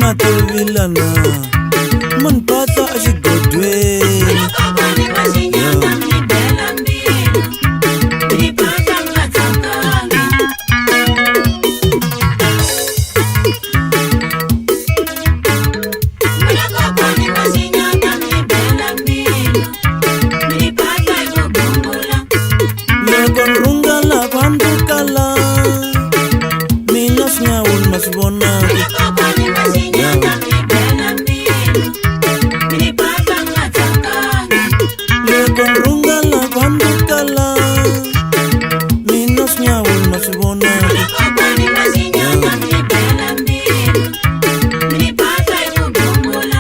Matovilana munhu phahla exigodweni. Kokwani va xinyata mi ni bela mbilu, mi ni phahla mi nga tsakangi. N'wina kokwani va xinyata mi ni bela mbilu, mi ni phahla hi ku gungula. Loko ni rhunga lava ndzi kala mina swinyawuni ma swi vonaka. N'wina kokwani va xinyata mi ni bela mbilu, mi ni phahla mi nga tsakangi. Loko ni rhunga lava ndzi kala mina swinyawuni ma swi vonaka. N'wina kokwani va xinyata mi ni bela mbilu, mi ni phahla hi ku gungula.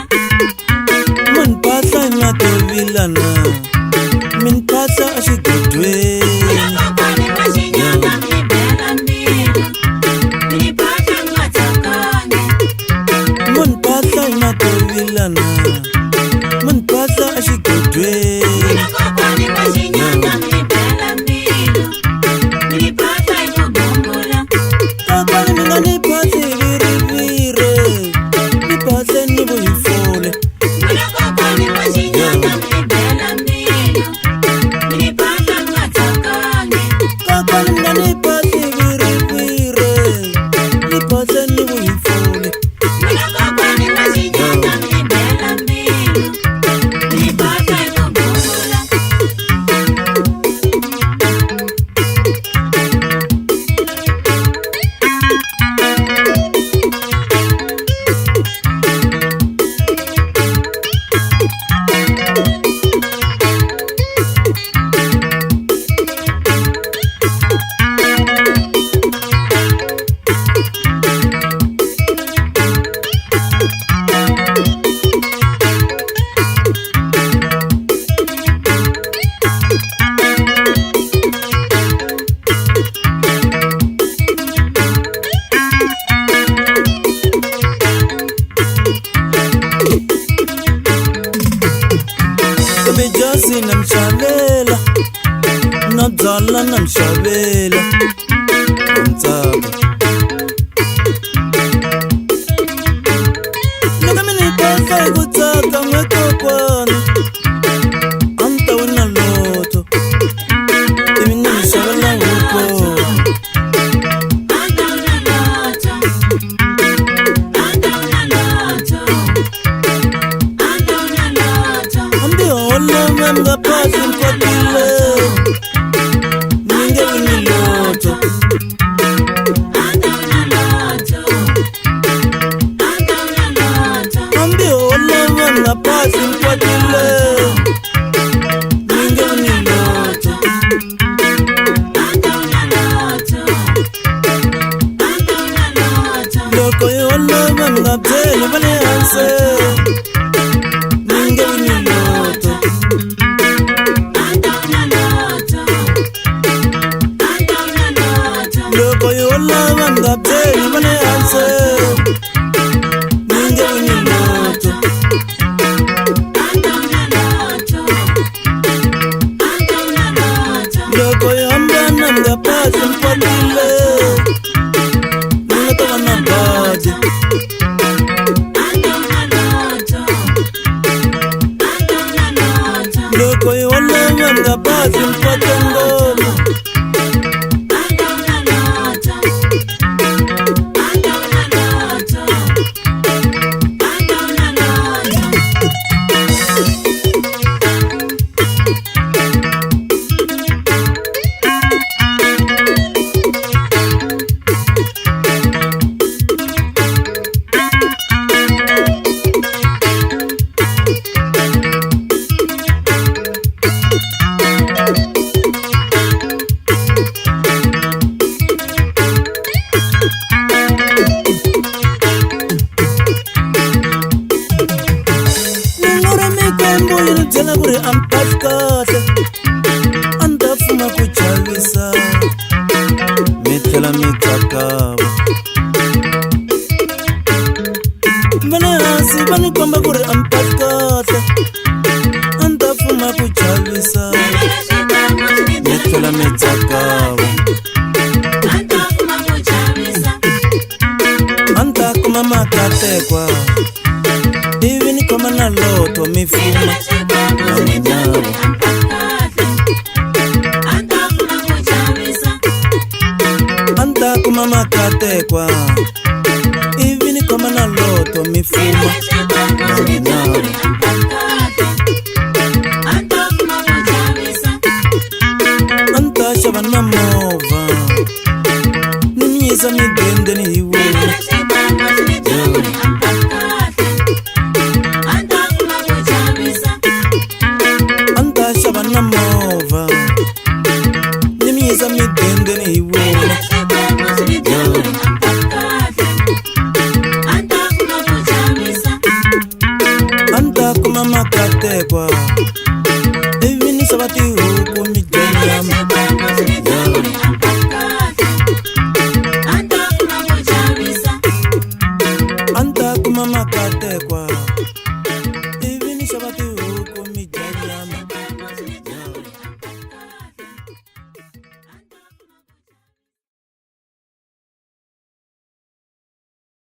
Munhu phahla hi matovilana mi ni phahla exigodweni. N'wina kokwani va xinyata mi ni bela mbilu, mi ni phahla mi nga tsakangi. Munhu phahla hi matovilana munhu phahla exigodweni. N'wina kokwani va xinyata mi ni bela mbilu, mi ni phahla hi ku gungula. Kokwani mi nga ni phahli hi viriviri, ni phahle ni vuyifule. N'wina kokwani va xinyata mi ni bela mbilu, mi ni phahla mi nga tsakangi. Kokwani mi nga ni phahli hi viriviri, ni phahle ni vuyifule. N'wina kokwani va xinyata mi ni bela mbilu, mi ni phahla hi ku gungula. Kambe jasi na mi xavela na byala na mi xavela ntsako. Loko mi ni phahla hi ku tsaka n'we kokwani a ni ta wina lotto ivi ni mi xavela huku. Hambi holova mi nga phahli mi kwatile mi nge wini lotto. Hambi holova mi nga phahli mi kwatile mi nge wini lotto. Loko hi holova mi nga byeli va le hansi mi nge wini lotto. Loko hi holova mi nga byeli va le hansi mi nge wini lotto. Loko hi hambana mi nga phahli mi kwatile mi nga ta va na badi. Loko hi holova mi nga phahli mi kwate ngoma. Ni ngori mikwembu yi ni byela ku ri a mi phahli kahle a ni ta pfuma ku chavisa mi tlhela mi tsakama. Va le hansi va ni komba ku ri a mi phahli kahle a ni ta pfuma ku chavisa mi tlhela mi tsakama. A ni ta kuma kuma makatekwa ivi ni khoma na loto mi fuma a ni ta kuma makatekwa ivi ni khoma na loto mi fuma a ni ta xava na movha ni mi yisa midendeni hi wona. A ni ta xava na movha ni mi yisa midendeni hi wona. A ni ta kuma makatekwa ivi ni xava tihuku mi